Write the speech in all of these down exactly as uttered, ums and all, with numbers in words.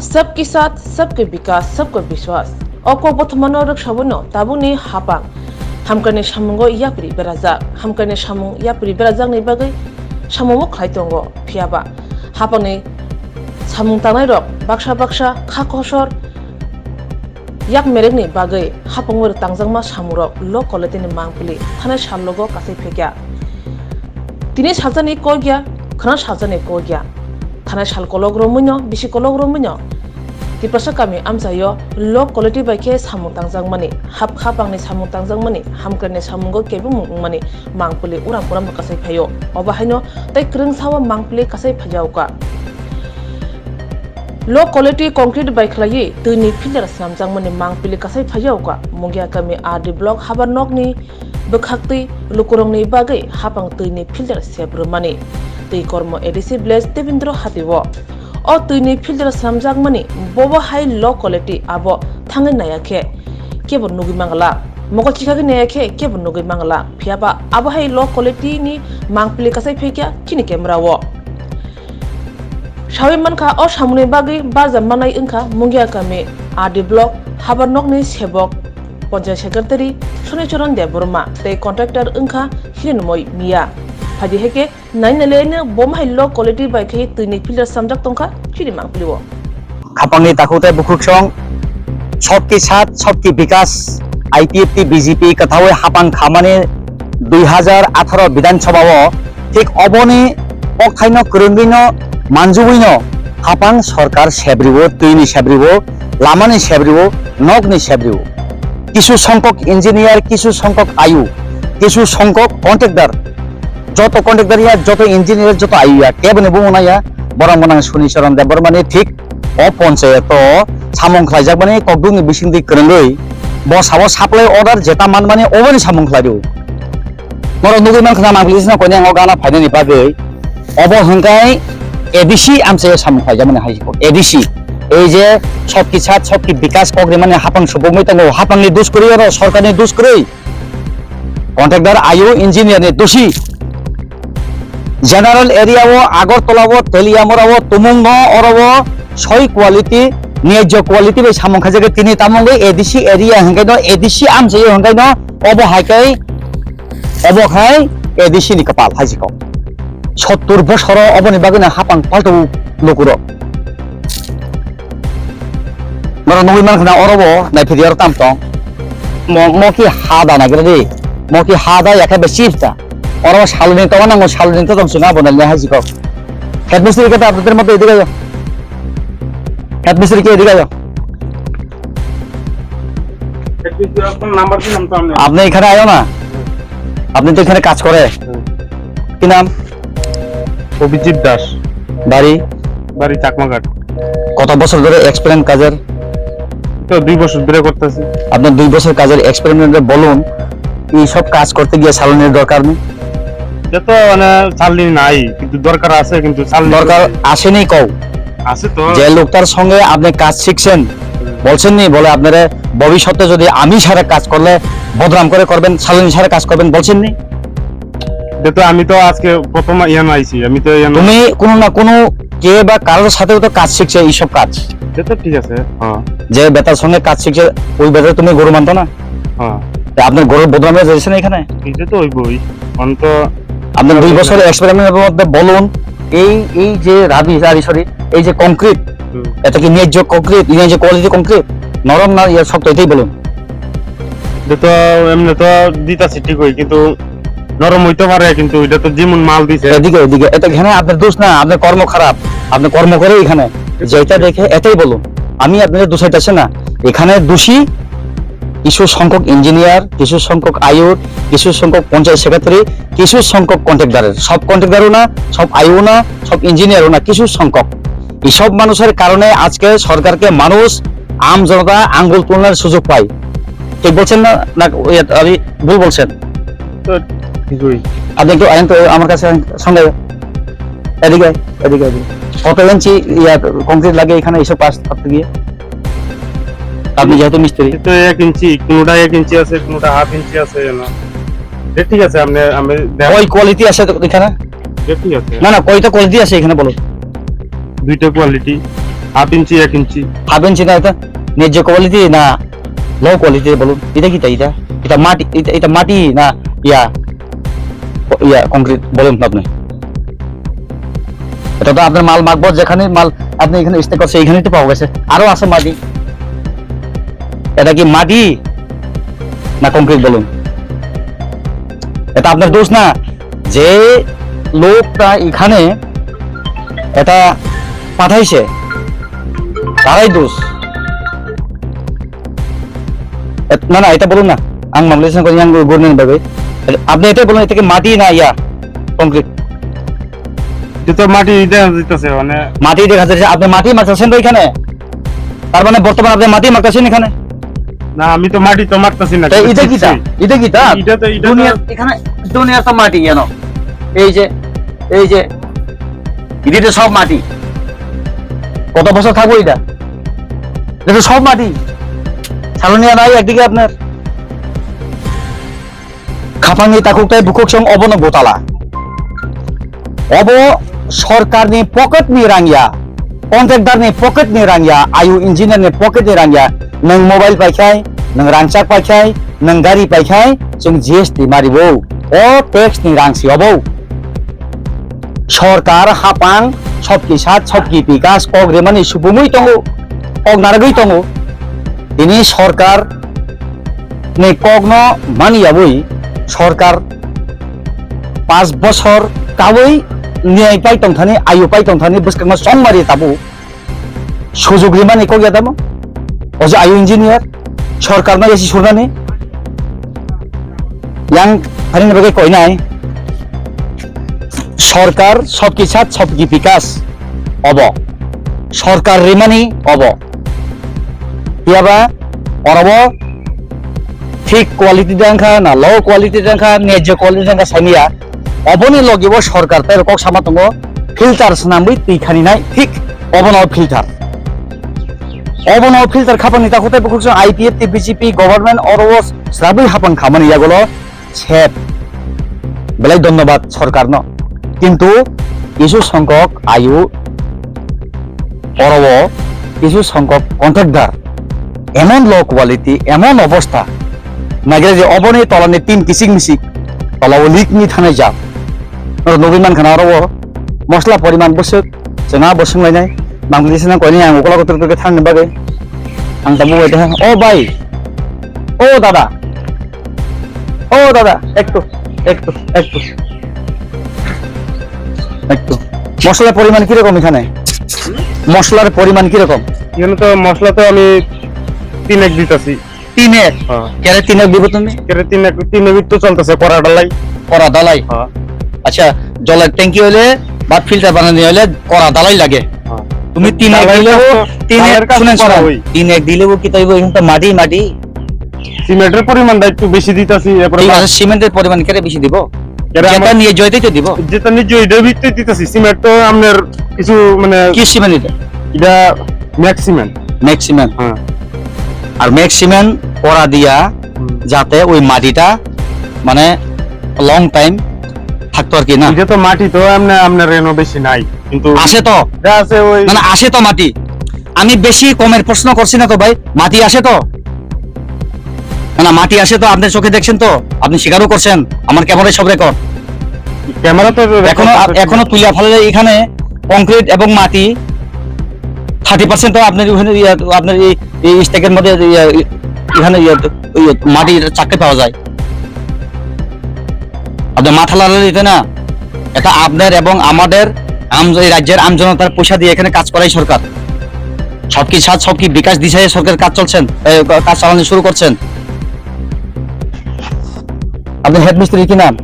Sabki saath, sabki vikas, sabka vishwas. O kok bothomano rwksabuino tabukni hapang hamkrai ni samungo yapri berajak. Hamkrai ni samung yapri berajakni bagwi samungbo khlai tongo. Phiyaba hapangni samung tangnairok baksa baksa kha kosor yak merekni bagwi hapangwi tangjakma samungrok low quality ni mangpili thanai sallogo kasai phekya. Tini sajani kok ya, khwna sajani kok ya. Thanai sal kolok romwino, bisi kolok romwino Tiprasa kami amchaio low quality bai khe samung tangjakmani, hap khapangni samung tangjakmani, hamkrai ni samungo kebengmung wngmani mangpili uram uram kasai phaio. Obo haino tei kwrwngsao mangpili kasai phaijaoka. Low quality concrete bai khlaiwi twini filter swnamjakmani mangpili kasai phaijaoka. Mungia kami R D block habar nokni bwkhaktwi lukurokni bagwi hapang twini filter sep rwmani twi kormo A D C village Devendra Hati o. O twini filter swnamjakmani bobo hai low quality abo thangwi naiya khe kebo nugwi mangala. Mokol chikhagwi naiya khe kebo nugwi mangala. Phiyaba abo hai low quality ni mangpili kasai phekya chini camera o. Sawi mankha, o samungni bagwi barjak manai wngkha Mungia kami R D block habar nokni sebok, Panchayat Secretary Sonicharan Debbarma tei contractor wngkha Hiranmoy Miya. Phaidi hai khe naina leno bo mahai low quality bai khe twini filter samjak tongkha chini mangpili o. Khapangni takhuk tei bukhuksong, Sabki Saath Sabki Vikas, I P F T B J P kwthaui hapang khamani dui hazar atharo Bidhan Sabha o thik oboni kokthaino kwrwngwino manjugwino hapang sorkar sebriwo, twini sebriwo, lamani sebriwo, nokni sebriwo. Kisu songkok engineer, kisu songkok ayu, kisu songkok contractor, joto contractor ya, joto engineer, joto ayu ya, keboni bumung naya, borok mwnang Sonicharan Debbarmani thik o ponchayato samung khlaijakmani kokdukni bisingtwi kwrwngwi bo sabo supply order jeta manmani oboni samung khlaidu. Norok nugwi mankha na mangpili sino koinai o gana phainani bagwi obo hwnkhe A D C amchaio samung khlaijakmani hai kok A D C. Ei je Sabki Saath Sabki Vikas kok rimani hapang subukmwi tongo, hapangni dus kwrwi oro sorkarni dus kwrwi. Contractor ayu engineer ni dusi. General area o Agartala o Teliamura o tumung no oro o soi quality, niyajyo quality bai samung khaijak tini tamungwi A D C area hwnkhe no A D C amchaio hwnkhe no obo hai khe obo khai A D C ni kwpal hai jikok. Sottur bosoro oboni bagwi no hapang palto lukurok. Norok nugwi mankha na oro bo naiphidi oro tam tong. Mo, mo ki ha da nagra de. Mo ki ha da yakhe be chips da. Oro saloni to nango, saloni to tong sina bo nalni haji ko. Head mistri ke ta apni mate edik ayo. Head mistri ke edik ayo. Head mistri, আপনার নাম্বার দিলাম তো আপনি। আপনি এখানে আয়ো না। আপনি তো এখানে কাজ করে। হুম। কি নাম? অভিজিৎ দাস। বাড়ি? বাড়ি চাকমাঘাট। কত বছর ধরে এক্সপিরিয়েন্স কাজের? তো দুই বছর ধরে করতেছি। আপনার দুই বছর কাজের এক্সপিরিয়েন্স বলুন, এই সব কাজ করতে গিয়ে স্যালারির দরকার নেই? এটা তো মানে স্যালারি নাই, কিন্তু দরকার আছে, কিন্তু স্যালারি দরকার আসেনি কও? আছে তো। যে লোকটার সঙ্গে আপনি কাজ শিখছেন, হুম। বলছেন নি বলে আপনারা ভবিষ্যতে যদি আমি ছাড়া কাজ করলে বদনাম করে করবেন, স্যালারি ছাড়া কাজ করবেন, বলছেন নি? এটা তো আমি তো আজকে প্রথম ইয়ানো আইছি, আমি তো ইয়ানো তুমি কোনো না কোনো কে বা কারোর সাথেও তো কাজ শিখছে এইসব কাজ। এটা তো ঠিক আছে, হ্যাঁ। যে বেটার সঙ্গে কাজ শিখছে, ওই বেটার তুমি গরু মানতো না? হ্যাঁ। তা আপনার গরুর বদনামে যাচ্ছে না এখানে? এটা তো ওই বই, অন্ত আপনার দুই বছর এক্সপেরিমেন্টের মধ্যে বলুন, এই, এই যে রাবি, আরে সরি, এই যে কংক্রিট, হুম। এটা কি ন্যায্য কংক্রিট, ন্যায্য কোয়ালিটি কংক্রিট, নরম না ইয়া শক্ত, এটাই বলুন। এটা তো এমনি তো দিতাছি ঠিকই, কিন্তু নরম হইতে পারে, কিন্তু এটা তো যেমন মাল দিছে। এদিকে, এদিকে, এটা এখানে আপনার দোষ না, আপনার কর্ম খারাপ, আপনি কর্ম করে এখানে যেটা দেখে এটাই বলুন। আমি আপনাদের দোষাইতেছি না, এখানে দোষী কিছু সংখ্যক ইঞ্জিনিয়ার, কিছু সংখ্যক আয়ুর, কিছু সংখ্যক পঞ্চায়েত সেক্রেটারি, কিছু সংখ্যক কন্ট্রাক্টরের। সব কন্ট্রাক্টরও না, সব আয়ু না, সব ইঞ্জিনিয়ারও না, কিছু সংখ্যক। এইসব মানুষের কারণে আজকে সরকারকে মানুষ, আম জনতা আঙ্গুল তুলনার সুযোগ পায়। ঠিক বলছেন না, না ওই আমি ভুল বলছেন? তো ঠিকই। আপনি একটু আইন তো আমার কাছে সঙ্গে এদিকে, এদিকে, এদিকে। কত ইঞ্চি ইয়া কংক্রিট লাগে এখানে এইসব কাজ করতে গিয়ে? আপনি যেহেতু মিস্ত্রি। তো এক ইঞ্চি, কোনোটা এক ইঞ্চি আছে, কোনোটা হাফ ইঞ্চি আছে, এ না। এ ঠিক আছে, আপনি, আমি দেখ- কয় কোয়ালিটি আছে তো এখানে? এ ঠিক আছে। না, না, কয়টা কোয়ালিটি আছে এখানে বলো? দুইটা কোয়ালিটি। হাফ ইঞ্চি, এক ইঞ্চি। হাফ ইঞ্চি না, এটা ন্যায্য কোয়ালিটি না লো কোয়ালিটি বলুন? এটা কিতা, এটা? এটা মাটি, এটা, এটা মাটি না ইয়া, ইয়া কংক্রিট বলুন আপনি? এটা তো আপনার মাল মাকবর, যেখানে মাল আপনি এখানে স্টক করছে, এখানেই তো পাওয়া গেছে। আরো আছে মাটি। এটা কি মাটি না কংক্রিট বলুন? এটা আপনার দোষ না, যে লোকটা এখানে এটা পাঠাইছে, তারাই দোষ। এ, না, না, এটা বলুন না। Ang mamlisa ko yang gurnen bagwi. আপনি এটাই বলুন, এটা কি মাটি না ইয়া কংক্রিট? এটা তো মাটি দেখা যাইতেছে, মানে মাটি দেখা যাচ্ছে, আপনি মাটি মারতেছেন তো এখানে, তার মানে বর্তমানে আপনি মাটি মারতেছেন এখানে। না, আমি তো মাটি তো মারতেছি না, তো এটা এটা কি তা? শিখছি। এটা কি তা? এটা তো, এটা তো দুনিয়ার, এখানে দুনিয়ার তো মাটি কেন? এই যে, এই যে, এটা তো সব মাটি। কত বছর থাকবো এটা? এটা তো সব মাটি। সালনিয়া নাই একদিকে আপনার। Khapangni takhuk tei bukhuk song obono gotala. Obo sorkarni pocketni rang ya, contractorni pocketni rang ya, ayu engineerni pocketni rang ya. Nwng mobile paikhai, nwng rangchak paikhai, nwng gari paikhai, chwng G S T maribo. O taxni rang si obo. Sorkar hapang sobki sat sobki bikas kok rimani subungwi tongo, kok narwgwi tongo. Tini sorkar ni kokno mani yawi sorkar pas bosor kawi niyai pai tongthani, ayu pai tongthani bwskangno chongmari tabu. Sujuk rimani kok ya tamo? O je ayu engineer, sorkarno esi surnani? Yang harini bagwi koinai. Sorkar sobki sat sobki bikas obo. Sorkar rimani obo. Phiyaba orobo thik quality dangkha na low quality dangkha, nejjo quality dangkha sainiya. Oboni logibo sorkar tei kok sama tongo, filter swnamwi twi khaninai thik obono filter. Obono filter khapangni takhuk tei bukhuk song I P F T B J P government oro swrabwi hapang khamani yagulo sep. Belai dhonnobad sorkarno. Kintu kisu songkok ayu oro o kisu songkok contractor emon low quality, emon obostha, naigra je oboni tolani tin kisik misik, tola o leak ni thanai jak. Noro nugwi mankha na oro o mosla poriman bwswk, chwng a bo swnglainai, bangladesh na koini ang ukla kotor khe thangni bagwi. Ang tabuk bai tongkha, o bai, o dada, ও দাদা, একটু, একটু, একটু, একটু। মশলার পরিমাণ কিরকম এখানে? মশলার পরিমাণ কিরকম? এখানে তো মশলা তো আমি তিন এক দিতাছি। তিন এক? হ্যাঁ। কেরে তিন এক দিব তুমি? কেরে তিন এক, তিন এক তো চলতেছে, করা ডালাই। করা ডালাই? হ্যাঁ। আচ্ছা, জলের ট্যাঙ্কি হইলে বা ফিল্টার বানানি হইলে করা ডালাই লাগে। হ্যাঁ। তুমি তিন এক ডালাইর দিলেও, কাজ তো, তিন এক, ডালাইর কাজ শুনেন, করা শুনেন। ওই। তিন এক দিলেও কি তাইব? এখন তো মাটি, মাটি। সিমেন্টের পরিমাণটা একটু বেশি দিতাছি, এরপরে ঠিক বা- আছে, সিমেন্টের পরিমাণ কেটে বেশি দিব? কেটে যেটা আমার নিয়ে জয়তেই তো দিব। যেটা নিয়ে জয়, এটা ভিত্তি দিতাছি। সিমেন্ট তো আপনার কিছু মানে কি সিমেন্ট এটা? এটা ম্যাক্স সিমেন্ট। Max cement. হ্যাঁ। আর ম্যাক্স সিমেন্ট করা দিয়া হুম। যাতে ওই মাটিটা মানে লং টাইম থাকতো আর কি, না? এটা তো মাটি তো এমনি আপনার রেনো বেশি নাই, কিন্তু আছে তো। যা আছে ওই না, না, আছে তো মাটি। আমি বেশি কমের প্রশ্ন করছি না তো ভাই, মাটি আছে তো? না, না, মাটি আছে তো, আপনি চোখে দেখছেন তো, আপনি স্বীকারও করছেন, আমার ক্যামেরায় সব রেকর্ড। ক্যামেরা তো রেকর্ড এখনো, আছে। এখনো তুলিয়া ফালে এখানে কংক্রিট এবং মাটি থার্টি পার্সেন্ট তো আপনার ওখানে ইয়ে, আপনার এই, এই স্টেকের মধ্যে ইয়ে, এখানে ইয়ে, ইয়ে, মাটি চাকরি পাওয়া যায়। আপনি মাথা লড়াইলে দিতে না, এটা আপনার এবং আমাদের আম-, এই রাজ্যের আমজনতার পয়সা দিয়ে এখানে কাজ করাই সরকার। সবকি সাথ সবকি বিকাশ দিশায় সরকার কাজ চলছেন, এ, কা-, কাজ চালানো শুরু করছেন। আপনার হেড মিস্ত্রি কি নাম?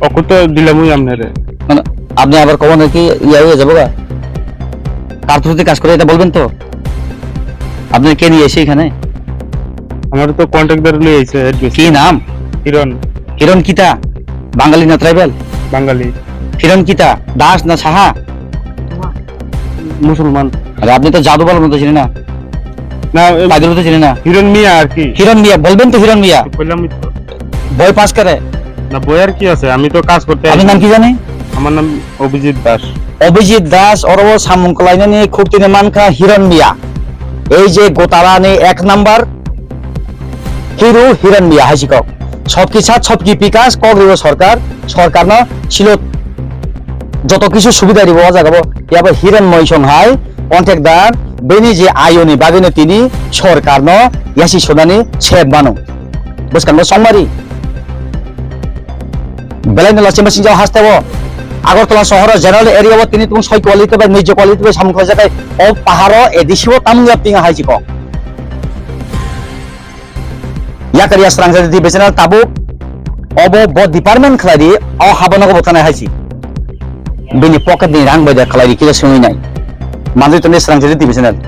অকুত দিলাম ওই আপনারে। মানে, আপনি আবার কখন কি ইয়া হয়ে যাবো গা? কার থ্রুতে কাজ করে এটা বলবেন তো? আপনার কে নিয়ে এসে এখানে? আমার তো কন্ট্রাক্টর লই আইছে, হেড মিস্ত্রি। কি নাম? হিরণ। হিরণ কিতা? বাঙালি না ট্রাইবাল? বাঙালি। হিরণ কিতা? দাস না সাহা? মুসলমান। আরে, আপনি তো জাদু বালুর মতো চিনি না। না, এ, পাগল মতো চিনি না। হিরণ মিয়া আর কি। হিরণ মিয়া, বলবেন তো হিরণ মিয়া। বললামই তো। বই পাস করে? না, বই আর কি আছে, আমি তো কাজ করতে আপনার নাম কি জানি? আমার নাম অভিজিৎ Das. Abhijit Das oro o samung kwlainani khuk tini mankha Hiron Miya. Ei je Gotalani ek number hero Hiron Miya hai si kok. Sobki sat sobki bikas kok ribo sorkar, sorkarno silo joto kisu subida ribo o jagabo. Yabo Hiron Moisong hai contact dar bini je ayoni bagwino tini sorkarno yasi sonani sep mano. Bwskango songmari. Belai no lachima sinjao haste o. Agartala sohoro general area o tini tung soi quality bai nijjo quality bai samung khlaijakai o paharo A D C o tamung yap tinga hai chiko. Yakar ya srang jadi divisional tabuk obo bo department khlai di o habano ko bothanai hai si. Bini pocket ni rang bai da khlai di kisa sungwi nai. Manjui tongni srang jadi divisional.